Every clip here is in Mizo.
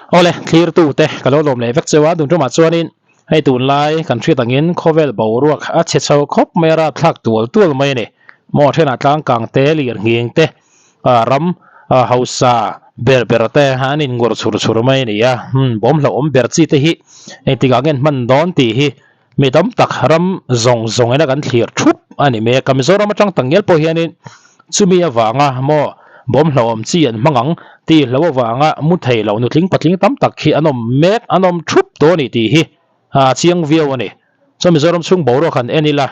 Awle, thlirtute ka lo lawm leh vek cheu a, tun tumah chuanin hei tunlai kan hriat angin khawvel boruak a chhe chho khawp mai a, rapthlak tual tual mai a ni. Maw thenah tlangkang te, lir nghing te, ram hausa ber ber te an in ngur chhur chhur mai a ni a, bawm hlauhawm ber chi te hi engtikah nge an hman dawn tih hi mi tam tak ram zawng zawng ina kan thlir thup a ni mek a, Mizoram atang tak ngial pawh hianin chumi avanga maw bawm hlauhawm chi an hmang ang tih hlo avanga mu thei lo nutling patling tam tak hi an awm mek an awm thup tawh a ni tih hi a chiang viau a ni. Chuan Mizoram chhung boruak han en ila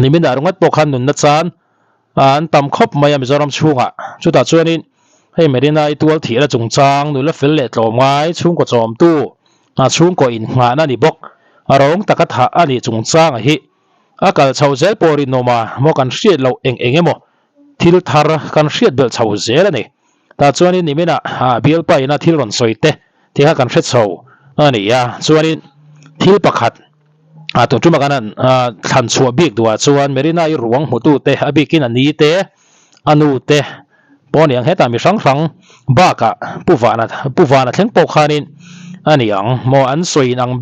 niminah ringawt pawh khan nunna chan an tam khawp mai a Mizoram chhungah chutah chuanin hei Marina i tual thihna chungchang nula fel leh tlawmngai chhungkaw chawmtu chhungkaw innghahna ni bawk a rawng taka thah a nih chungchanga hi a kal chho zel pawh rinawm a maw kan hriat loh eng eng emaw thil thar kan hriat belh chho zel a ni tah chuanin niminah bialpa ina thil rawn sawi te tih kha kan hre chho a ni a chuanin thil pakhat a tun ṭuma kan han thlan chhuah bik duhah chuan Marina i ruang hmutute a bikin a ni te a nu te pawh a ni ang hetah mi hrang hrang bakah Pu Vana Pu Vana thleng pawh khanin a ni ang maw an sawi in ang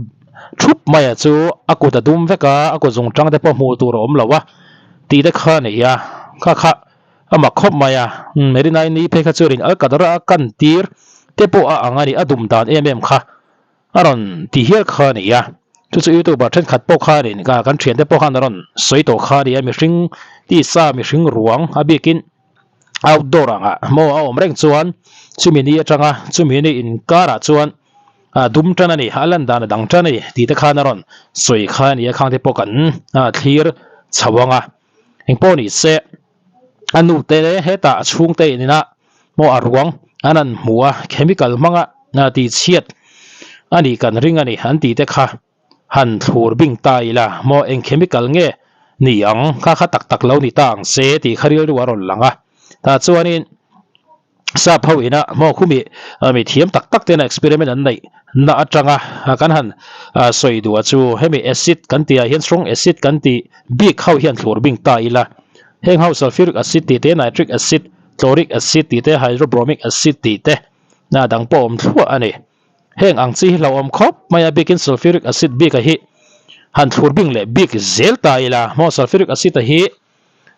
thup maia chu a kut a dum vek a a kut zung ṭang te pawh hmuh tur a awm lo a tih te kha a ni a kha kha a mak khawp mai a Marina i ni phei kha chuan in alkadara a kan tir te pawh a ang a ni a dum dan em em kha. A rawn ti hial kha a ni a, chu chu youtuber thenkhat pawh khanin kan thiante pawh khan a rawn sawi tawh kha a ni a, mihring tisa mihring ruang a bikin outdoor angah maw a awm reng chuan chumi ni atanga chumi ni inkarah chuan a dum tan a ni, a lan dan a dang tan a ni tih te khan a rawn sawi kha a ni a, khang te pawh kan thlir chho ang a, engpawh ni se a nu te hetah a chhungte inah maw a ruang an han hmu a chemical hmanga tih chhiat a nih kan ring a ni an tih te kha han thlur bing ta ila maw eng chemical nge ni ang kha kha tak tak lo ni ta ang se tih kha rilru a rawn lang a tah chuanin sap ho ina maw khumi mi thiam tak tak tena experiment an neih na atanga kan han sawi duh a chu hemi acid kan tih ah hian strong acid kan tih bik ho hian thlur bing ta ila heng ho sulfuric acid tih te nitric acid chloric acid tih te hydrobromic acid tih te a dang pawh awm thluah a ni. Heng ang chi hi hlauhawm khawp mai a bikin sulfuric acid bik a hi han thlur bing leh bik zel ta ila maw sulfuric acid a hi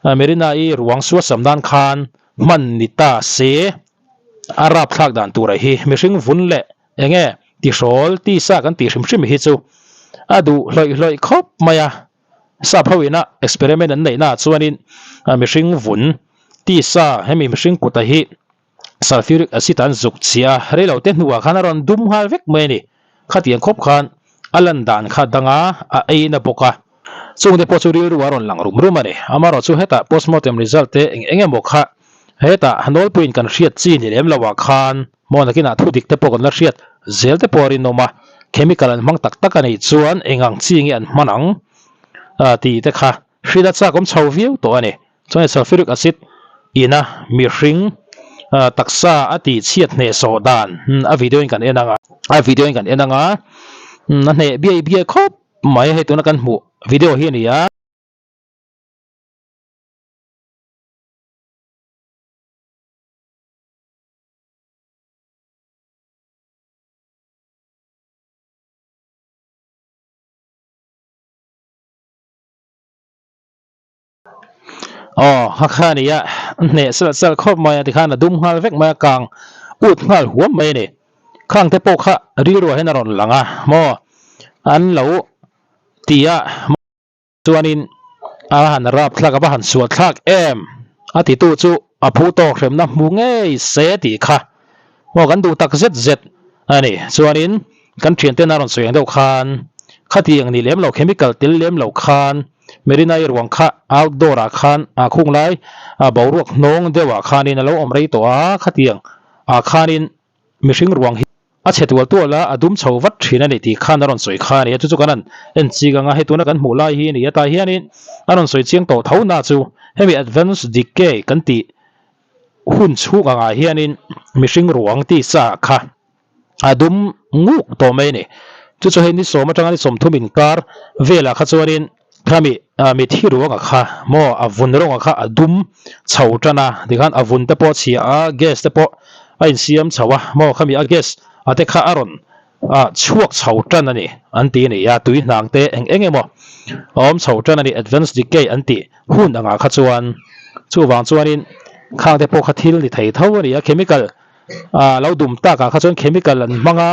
Marina i ruang suasam nan khan hman ni ta se a rapthlak dan tur a hi mihring vun leh enge tihrawl tisa kan tih hrim hrim hi chu a duh hlawih hlawih khawp mai a. Sap ho ina experiment an neih naah chuanin mihring vun tisa hemi mihring kuta hi sulfuric acid an zuk chhia a, rei lo te hnuah khan a rawn dum nghal vek mai a ni. Khatiang khawp khan a lan dan kha danga a ei na bawk a, chungte pawh chu rilru a rawn lang rum rum a ni. Amaherawhchu hetah postmortem result te eng eng emaw kha hetah nawlpuiin kan hriat chi ni lem loah khan Maw nakinah thu dik te pawh kan la hriat zel te pawh a rinawm a, chemical an hmang tak tak a nih chuan eng ang chi nge an hman ang tih te kha hriat a chak awm chho viau tawh a ni. Chuan sulfuric acid ina mihring taksa a tih chhiat hnehsawh dan a video in kan en anga a video in kan en anga a hneh biai biai khawp mai hei tuna kan hmuh video hi a ni a. Aw kha kha a ni a hneh salh salh khawp mai a tikhan a dum nghal vek mai a kang ut nghal huam mai a ni khang te pawh kha rilruah hian a rawn lang a maw an lo ti a. Chuanin a han rap thlak a va han sual thlak em a titu chu a phu tawk hremna hmu ngei se tih kha maw kan duh tak zet zet a ni. Chuanin kan thianten a rawn sawi ang deuh khan khatiang ni lem lo chemical tel lem lo khan Marina i ruang kha outdoor ah khan a khung lai boruak hnawng deuh ah khanin a lo awm rei tawh a khatiang ah khanin Mihring ruang hi a chhe tual tual a, a dum chho vat thin a ni tih khan a rawn sawi kha a ni a, chu chu kan han en chik ang a, hei tuna kan hmuh lai hi a ni a, tah hianin a rawn sawi chiang tawh tho na chu hemi advance decay kan tih hun chhung angah hianin mihring ruang tisa kha a dum nguk tawh mai a ni, chu chu hei ni sawm atanga ni sawmthum inkar velah kha chuanin khami mithi ruanga kha maw a vun rawnga kha a dum chho tan a, tikhan a vun te pawh a chhia a, gas te pawh. a insiam chho a maw khami a gas a te kha a rawn ah chhuak chho tan a ni an ti a ni a tui hnang te eng eng emaw a awm chho tan a ni advance decay an tih hun angah kha chuan chuvang chuanin khang te pawh kha thil ni thei tho a ni a chemical ah lo dum takah kha chuan chemical an hmang a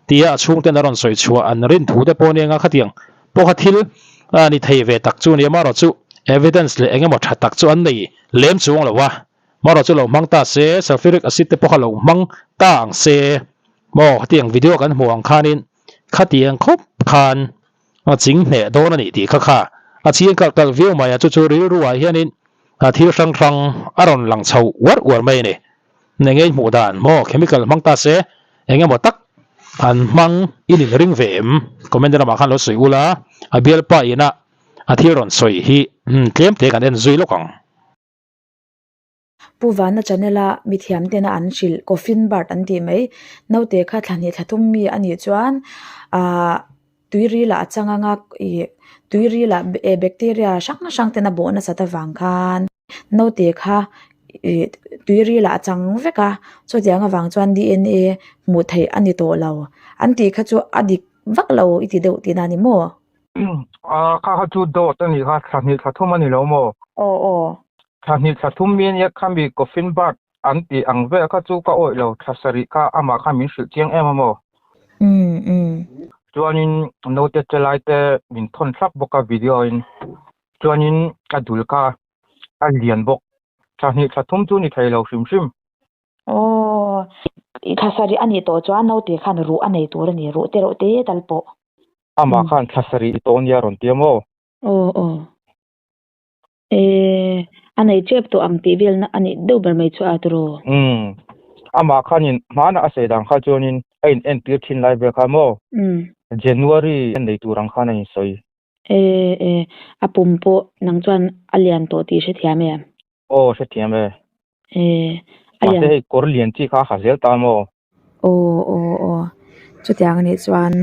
tia a chhungten a rawn sawi chhuah an rin thu te pawh a nia khatiang pawh kha thil a ni thei ve tak chu a ni a marawh chu evidence leh eng emaw tha tak chu an nei lem chuang lo a marawh chu lo hmang ta se sulfuric acid te pawh kha lo hmang ta ang se maw khatiang video kan hmuh ang khanin khatiang khawp khan a ching hneh dawn a nih tih kha kha a chhiang kalh kalh viau mai a chu chu rilru ah hianin thil hrang hrang a rawn lang chho uar uar mai a ni. Eng nge hmuh dan maw chemical hmang ta se eng emaw tak an hmang in in ring ve em? Comment lamah khan lo sawi ula a bialpa ina a thil rawn sawi hi tlem te kan en zui lawk ang. Pu Vana channel a mithiam tena an hrilh coffin bird an tih mai naute kha thla hnih thla thum mi a nih chuan ahh tuiril ah a chang anga ih tuiril ah bacteria hrang hrang ten a bawh nasat avang khan. Naute kha ih tuiril ah a chang vek a chutiang avang chuan DNA hmuh theih a ni tawh lo an tih kha chu a dik vak lo i ti deuh tihna a ni maw? Aaa kha kha chu dawt a nih kha thla hnih thla thum a ni lo maw? Aw aw. Thla hnih thla thum mi ania khami coffin bird an tih ang vel kha chu ka awih lo thla sarih kha amah kha min hrilh chiang em a maw? Umm umm. Chuanin naute che lai te min thawn thlap bawk a video in. Chuanin a dul kha a lian bawk. Thla hnih thla thum chu ni thei lo hrim hrim. Aw, thla sarih a nih tawh chuan naute khan ruh a nei tur a ni, ruh te reuh te tal pawh. Amah khan thla sarih i tawh nia rawn ti a maw? Aw aw. E, a nei tep tawh ang tih velna a nih deuh ber mai chu a tiraw? Umm, amah khanin hmanah a sawi dan kha chuanin a in entir thin lai vel kha maw? Umm. January a nei tur ang khan a insawi. E e, a pum pawh nang chuan a lian tawh tih hrethiam em? Aw, hrethiam e. E, a lian. Mahse hei kawr lian chi kha a ha zel ta maw? Aw aw aw, chutiang anih chuan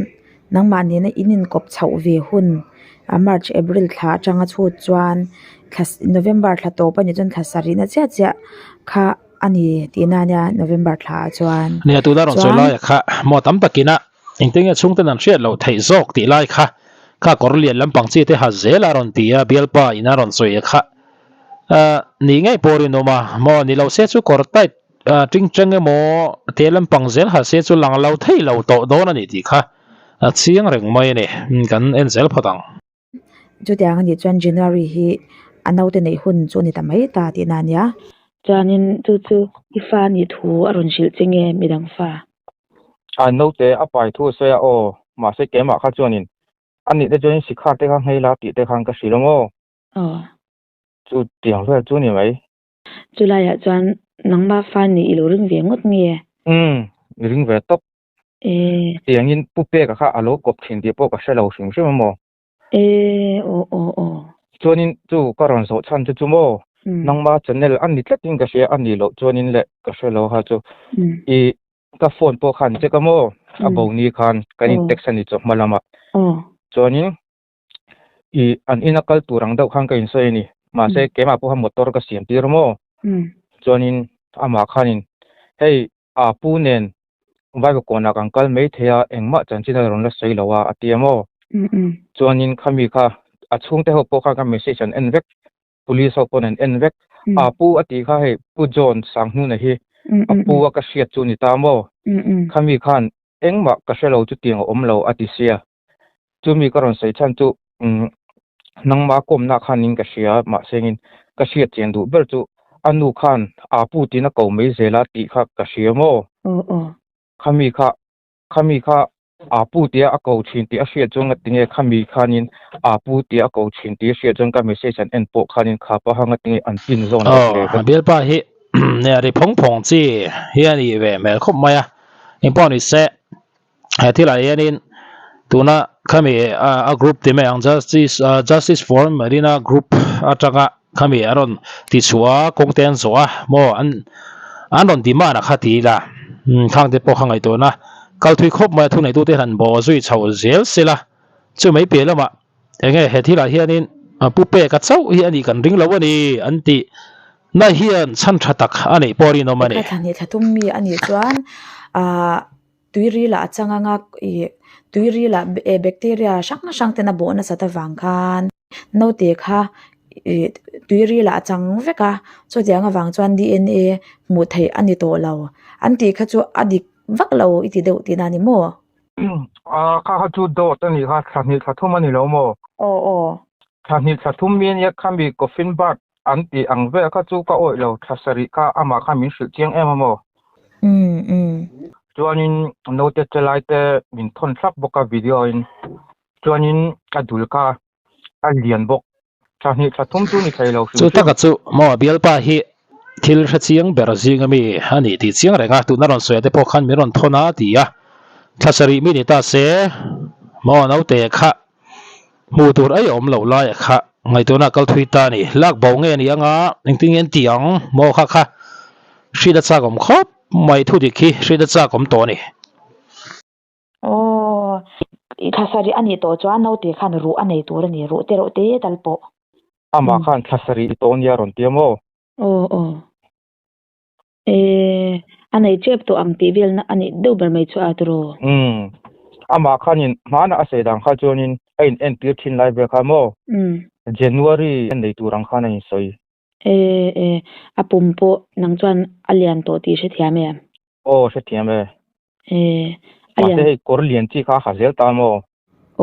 nangmah nena in inkawp chhoh ve hun a March April thla atanga chhut chuan thla November thla tawp anih chuan thla sarihna chiah chiah kha a ni tihna ania November thla ah chuan. Nia tuna rawn sawi Chuan. laia kha maw tam takina Engtin nge chhungten an hriat loh theih zawk tih lai kha kha kawr lian lampang chi te ha zel a rawn ti a, bialpa in a rawn sawi kha nih ngei pawh rinawm a, maw ni lo se chu kawr tight ting cheng emaw te lampang zel ha se chu lang lo thei lo tawh dawn a ni tih kha a chiang reng mai a ni, kan en zel phawt ang. Chutiang a nih chuan January hi a naute neih hun chu a ni ta mai ta tihna a nia. Chuanin chu chu i fa nih thu a rawn hrilh che nge midang fa? A naute a pai thu a sawi a, aw mahse keimah kha chuanin a nih te chuanin sikhar te kha nghei la tih te khan ka hrilh a maw? Aw. Chu tiang vel chu ni mai. Chulaiah chuan nangmah fa nih i lo ring ve ngawt nge? Umm, i ring ve tawp. E. Tiangin Pu Peka kha a lo kawp thin tih pawh ka hre lo hrim hrim a maw? E, aw aw aw. Chuanin chu ka rawn zawh chhan chu chu maw? Nangma channel a ni tlatin ka hria a nih loh chuanin leh ka hre lo kha chu. I ka phone pawh khan check a maw? A bo ni khan kan in text a ni chawhma lamah. Chuanin i an ina kal tur ang deuh khan ka insawi a ni. Mahse keimah pawh khan motor ka siam tir a maw? Chuanin amah khanin hei A pu nen Bible kawnah kan kal mai thei a, engmah chanchin a rawn la sawi lo a, a ti a maw? Chuanin khami kha a chhungte ho pawh khan ka message an en vek, police ho pawn an en vek. A pu a tih kha hei Pu John Sanghnuna hi a pu a ka hriat chu ni ta maw? Khami khan engmah ka hre lo chutiang a awm lo a ti sia. Chumi ka rawn sawi chhan chu nangma kawmna khanin ka hria mahsengin ka hriat chian duh ber chu a nu khan aa pu tiin a ko mai zel a tih kha ka hria maw? Khami kha khami kha aa pu tia a ko thin tih a hriat chuan ngatinge khami khanin aa pu tia a ko thin tih a hriat chuan ka message an en pawh khanin kha paha ngatinge an pin zawn loh le ka Aw, bialpa hi nia ri phawng phawng chi hi a nih ve hmel khawp mai a, engpawh ni se. He thilah hianin tuna khami a group ti mai ang justice justice for Marina group atanga khami an rawn ti chhuah a kawng te an zawh a maw an an rawn demand a kha ti ila khang te pawh kha ngaihtuahna kal thui khawp mai a thuneitu te hian an bawh zui chho zel sela chu mai piah lamah eng nge he thilah hianin pu peka chauh hi a nih kan ring lo a ni an tih. Na hian chhan tha tak a neih pawh rinawm a ni. Ka thla hnih thla tum mi a nih chuan ah tuirilah a chang anga ih tuirilah eh bacteria hrang hrang ten a bawh nasat avang khan naute kha ih tuirilah a chang vek a chutiang avang chuan D_N_A hmuh theih a ni tawh lo an tih kha chu a dik vak lo i ti deuh tihna a ni maw? Ah kha kha chu dawt a nih kha thla hnih thla thum a ni lo maw? Aw aw. Thla hnih thla thum mi a nia khami coffin bird An tih ang vel kha chu ka awih lo, thla sarih kha amah kha min hrilh chiang em a maw? Chuanin naute che lai te min thawn thlap bawk a video in, chuanin a dul kha a lian bawk, thla hnih thla thum chu ni thei lo hrim Chu hrim. taka chu maw bialpa hi thil hre chiang ber zing ami a nih tih chiang reng a, tuna rawn sawi te pawh khan min rawn thawn a ti a, thla sarih mi ni ta se maw naute kha Hmuh tur ei awm loh lai a kha ngaihtuahna a kal thui ta a ni. Lak bo nge a ni anga engtin nge an ti ang maw kha kha hriat a chak awm khawp mai thu dik hi hriat a chak awm tawh a ni. Aw, i thla sarih a nih tawh chuan naute khan ruh a nei tur a ni, ruh te reuh te tal pawh. Amah khan thla sarih i tawh nia rawn ti a maw? Aw aw. E, a nei tep tawh ang tih velna a nih deuh ber mai chu a tiraw? Umm. Amah khanin hmana a sawi dan kha chuanin a in entir thin lai vel kha maw? Umm. January a nei tur ang khan a insawi. E, e, a pum pawh nang chuan a lian tawh tih hrethiam em? Aw, hrethiam e. E, a lian. Mahse hei kawr lian chi kha a ha zel ta maw?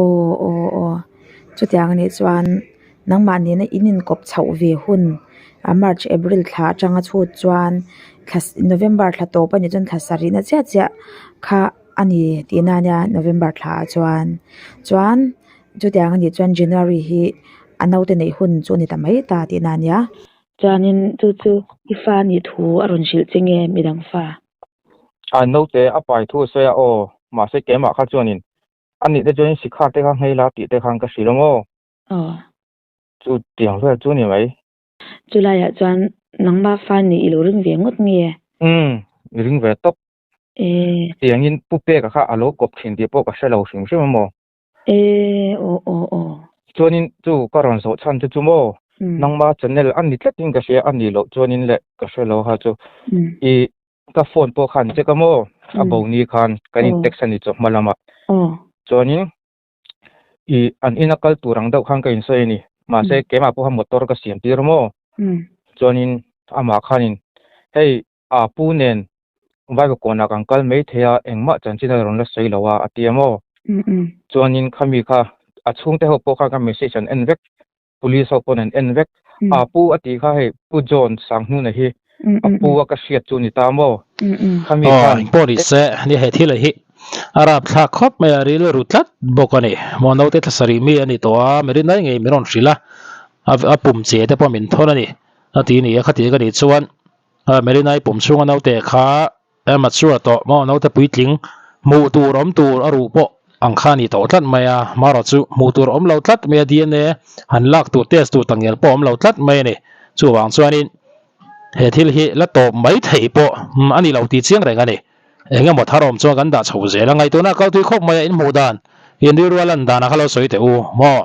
Aw aw aw chutiang anih chuan nangmah nena in inkawp chhoh ve hun a march april thla atanga chhut chuan thla november thla tawp anih chuan thla sarihna chiah chiah kha a ni tihna ania november thla ah chuan chuan chutiang anih chuan january hi a naute neih hun chu a ni ta mai ta tihna ania. Chuanin chu chu i fa nih thu a rawn hrilh che nge midang fa? A naute a pai thu a sawi a aw mahse keimah kha chuanin A nih te chuan Sikhar te kha nghei la tih te khan ka hrilh ang aw. Aw. Chu tiang vel chu ni mai. Chu laiah chuan nangmah fa nih i lo ring ve ngawt nge? Umm, i ring ve tawp. E. Tiangin Pu Peka kha a lo kawp thin tih pawh ka hre lo hrim hrim a maw? E, aw aw aw. Chuanin chu ka rawn zawh chhan chu chu maw? Nangmah channel a ni tlatin ka hria a nih loh chuanin leh ka hre lo kha chu i Ka phone pawh khan check a maw? A bo ni khan kan in text a ni chawhma lamah. Chuanin i an ina kal tur ang deuh khan ka insawi a ni. Mahse keimah pawh khan motor ka siam tir a maw? Chuanin amah khanin hei aa pu nen Bible kawnah kan kal mai thei a, engmah chanchin a rawn la sawi lo a a ti a maw? Chuanin khami kha a chhungte ho pawh khan ka message an en vek. Police ho pawn an en vek. A pu a tih kha hei Pu John Sanghnuna hi a pu a ka hriat chu ni ta maw? Khami Aw, khan. engpawh ni se, ni he thil hi a rapthlak khawp mai a, rilru tlat bawk a ni. Maw naute thla sarih mi a ni tawh a, mi rinai ngei min rawn hrilh a, a pum che te pawh min thawn a ni a ti ni a, khati ka nih chuan Merinai pum chhunga naute kha A mature tawh maw naute puitling hmuh tur awm tur a ruh pawh ang kha a ni tawh tlat mai a, marawh chu hmuh tur awm lo tlat mai a DNA han lak tur test tur takngial pawh awm lo tlat mai a ni. Chuvang chuanin he thil hi la tawp mai thei pawh a ni lo tih chiang reng a ni. Eng emaw thar awm chuan kan dah chho zel a, ngaihtuahna a kal tui khawp mai a, in hmuh dan, in rilru a lan danah kha lo sawi teh u maw?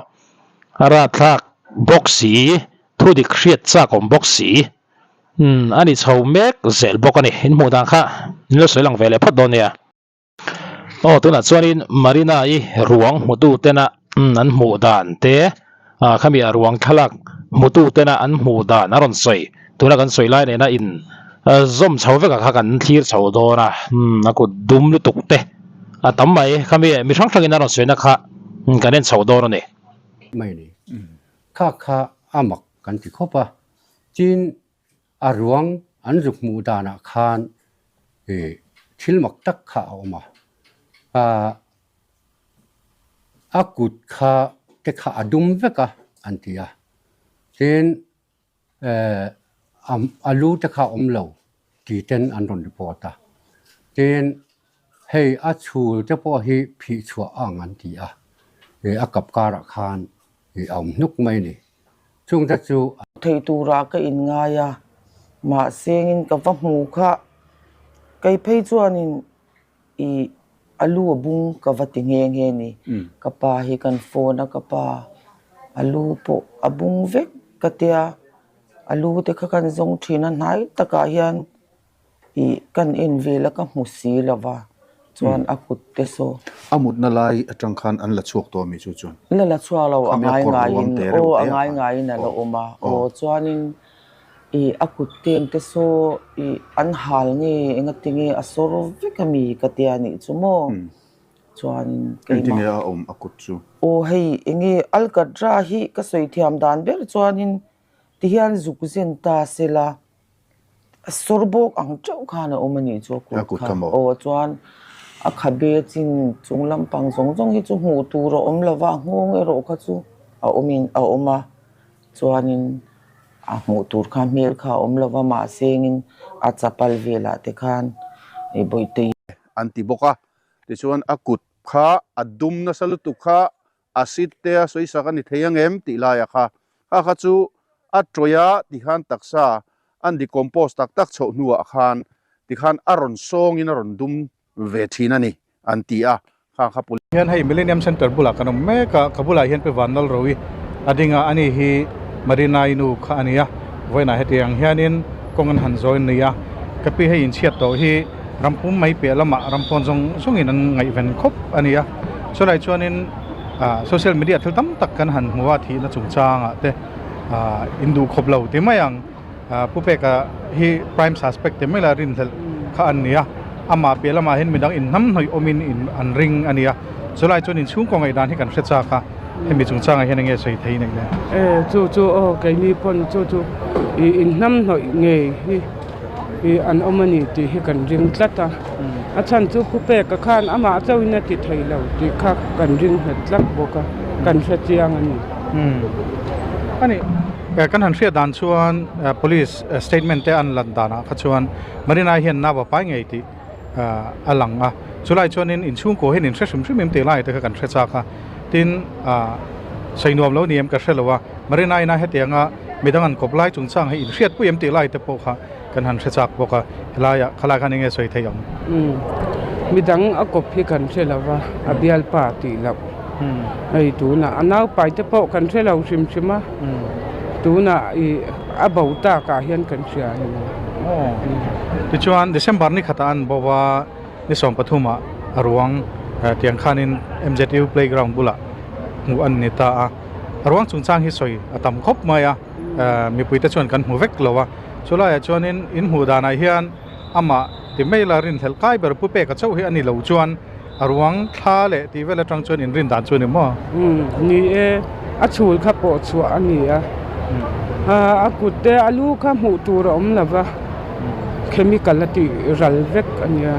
A ratthlak bawk si, thudik hriat chak awm bawk si. Umm a ni chho mek zel bawk a ni. In hmuh dan kha in lo sawi lang ve leh phawt dawn nia. Aw tunah chuanin Marina-i ruang hmutu tena an hmuh dan te ah khami a ruang thlalak hmutu tena an hmuh dan a rawn sawi. Tuna kan sawi lai nena in zawm chho vekah kha kan thlir chho dawn a umm a kut dum lutuk te a tam mai. Khami mi hrang hrangin a rawn sawina kha kan en chho dawn a ni. Mai ni. Kha kha a mak kan ti khawp a. Tin, a ruang an zuk hmuh danah khan thil mak tak kha a awm a. A kut kha te kha a dum vek a an ti a. Tin, a lu te kha a awm lo ti ten an rawn report a. Tin, hei a chhul te pawh hi phih chhuah a ang an ti a. A kap karah khan a awm hnuk mai a ni. Chungte chu a. Theih turah ka inngai a, mahsengin ka va hmu kha. Kei phei chuanin i a lu a bung ka va ti nghe nghe ni. Ka pa hi kan phone a, ka pa a lu pawh a bung vek ka tia. A lu te kha kan zawng thin a hnai takah hian ih kan en vel a ka hmu si lo va chuan a kut te saw. A mutna lai atang khan an la chhuak tawh a mi chu chuan? La la chhuak lo a ngai ngaiin aw a ngai ngaiin a la awm a aw chuanin ih a kut teng te saw ih an hal nge engati nge a sawr vek a mi ka tia nih chu maw. Chuanin keimah. Engtinge a awm a kut chu? Aw hei enge Alcatra hi ka sawi thiam dan ber chuanin tihian zuk zen ta sela a sawr bawk ang teuh khan a awm a nih chu a kut kha. Aw chuan a khabe chin chung lampang zawng zawng hi chu hmuh tur a awm lova a nghawng erawh kha chu a awmin a awm a chuanin a hmuh tur kha hmel kha a awm lova mahse engin a chapal velah te khan bawihte an ti bawk a Tichuan a kut kha a dum nasa lutuk kha acid te a sawisak a ni thei ang em tih laia kha kha kha chu a tawih a tikhan taksa an decompose tak tak chhoh hnuah khan tikhan a rawn sawngin a rawn dum ve thin a ni an ti a kha kha police Hian hei Millennium Centre bulah kan awm mek a, ka bulah hian Pi Vanlalroui a ding a, ani hi Marinai nu kha a ni a, vawiinah hetiang hianin kawng an han zawi ni a, ka pi hei inchhiat tawh hi Ram pum mai piah lamah ram pawn zawng zawngin an ngaihven khawp a ni a, chulai chuanin social media thil tam tak kan han hmu a, thihna chungchangah te in duh khawp lo ti mai ang. Pu Peka hi prime suspect ti mai la rinhlelh kha an ni a, amah piah lamah hian midang inhnamhnawih awmin an ring a ni a, chulai chuan inchhungkaw ngaihdan hi kan hre chak a. Hemi chungchangah hian enge sawi thei neih le? E, chu chu aw, keini pawn chu chu i inhnamhnawih ngei hi i an awm a ni tih hi kan ring tlat a. A chhan chu Pu Peka khan amah chauhin a ti thei lo tih kha kan ring nghet tlat bawk a, kan hre chiang a ni. A ni, kan han hriat dan chuan police statement te an lan danah kha chuan Marina hian nau a pai ngei tih a lang a, chulai chuanin inchhungkaw hian in hre hrim hrim em tih lai te kha kan hre chak a, tin sawi nuam lo ni em ka hre lo a, Marina ina hetianga midang an kawp lai chungchang hi in hriat pui em tih lai te pawh kha kan han hre chak bawk a, helaiah khalai khan enge sawi theih ang? Midang a kawp hi kan hre lo va, a bialpa tih loh hei tunah a naupai te pawh kan hre lo hrim hrim a, tunah ih a bo takah hian kan hria a ni. Tichuan December ni khatah an bo a, ni 13 ah a ruang tiang khanin MZU playground bulah hmuh an ni ta a, a ruang chungchang hi sawi a tam khawp mai a, mipuite chuan kan hmu vek lo a, chulaiah chuanin in hmuh danah hian amah ti mai la rinhlelh kai ber pu peka chauh hi a ni lo chuan a ruang thla leh tih vel atang chuan in rin dan chu a ni maw? Umm ni e, a chhul kha pawh chhuah a ni a, a kut te a lu kha hmuh tur a awm lo va, chemical a tih ral vek a nia,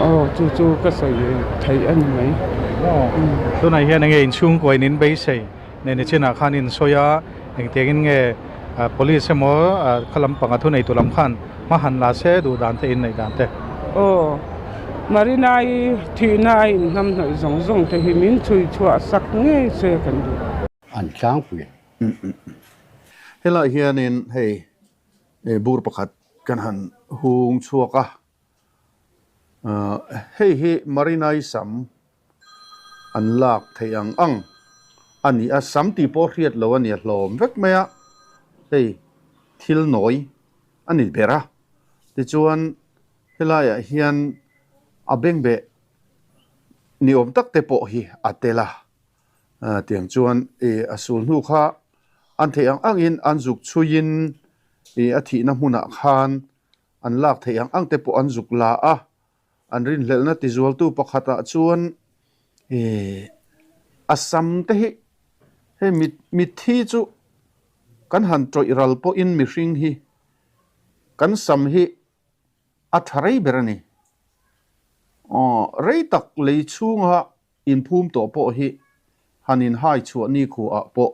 aw chu chu ka sawi theih a ni mai. Tunah hian enge inchhungkuain in beisei nen i chinah khan in sawi a, engtiangin nge police emaw kha lampang a thuneitu lam khan hma han la se duh dan te in neih dan te. Aw, Marina-i thihna a inhnamhnawih zawng zawng te hi min chhui chhuah sak ngei se kan duh. An tlangpui. Helaiah hianin hei bur pakhat kan han hung chhuak a, hei hi Marina-i sam An lak theih ang ang a ni a, sam tih pawh hriat lo a ni a hlawm vek mai a, hei thil nawi a ni ber a, tichuan helaiah hian a bengbeh ni awm tak te pawh hi a tel a, tiang chuan ih a sul hnu kha an theih ang angin an zuk chhuiin ih a thihna hmunah khan an lak theih ang ang te pawh an zuk la a. An rinhlelhna tizualtu pakhatah chuan ih a sam te hi hei mitthi chu kan han tawih ral pawhin mihring hi kan sam hi a tha rei ber a ni. Aw rei tak lei chhunga inphum tawh pawh hi han inhai chhuah nikhuaah pawh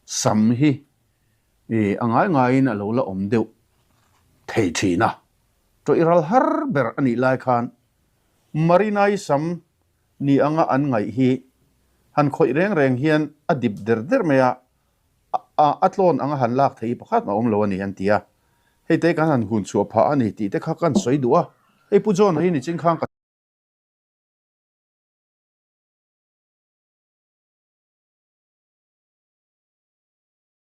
sam hi ih a ngai ngaiin a lo la awm deuh thei thin a. Tawih ral har ber a nih lai khan Marinai sam ni anga an ngaih hi han khawih reng reng hian a dip der der mai a, a tlawn anga han lak thei pakhat a awm lo a ni an ti a. Hei te kan han hun chhuah phah a ni tih te kha kan sawi duh a, hei Pu John-a hi nichin khan ka.